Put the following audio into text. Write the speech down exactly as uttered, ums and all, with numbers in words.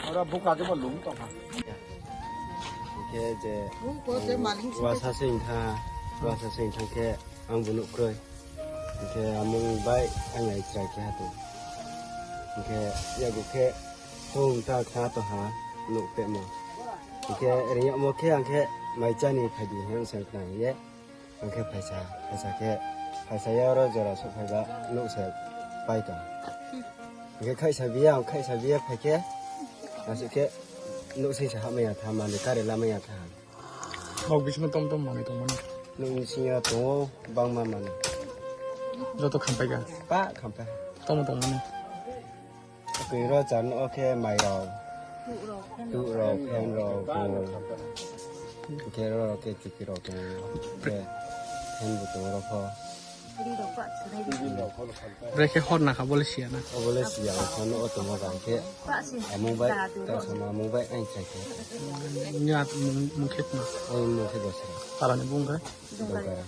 Ora buka de lung tongkha. Hingke je, Buko je eh, maling wasa se wngkha, wasa se wngkha khe ang bo nuk kroi. Hingke amung bai ang ai chrai khe hatung. Hingke yago khe hum ta kha to ha nuk pemo. Hingke ringya mo khe ang khe mai chani phaidi hwn sang khna ye. Hingke phaisa, phaisa khe, phaisa ya oro jora sok phaiba nuk se pai tong. Hingke khaisa biya, ang khaisa biya phaikhe, aswk khe nuk singsa hamya tha, mani kare lamaya tha. Nok bisingo tom tom manwi tongmani. Nokni singo tongo bangma manwi. Joto khampai ga? Pa khampai. Tomo tongmani. Twi ro chan o khe mai rok. Tuk rok, fan rok, tuk rok, fan rok, fan rok, tongo. Hingke ro rok khe chuki rok tongo. Hingke fan bo tongo rok pho. Ri rok pa chunai ri. Brekhe hor nakha bole siya na. Obole siya, ang phano o tongo bang khe. Pa si. Amung bai, ta sama amung bai, ang chai khe. Nya mung, mung khe tma. O mung khe dosra. Parani bung khe? Dungkara.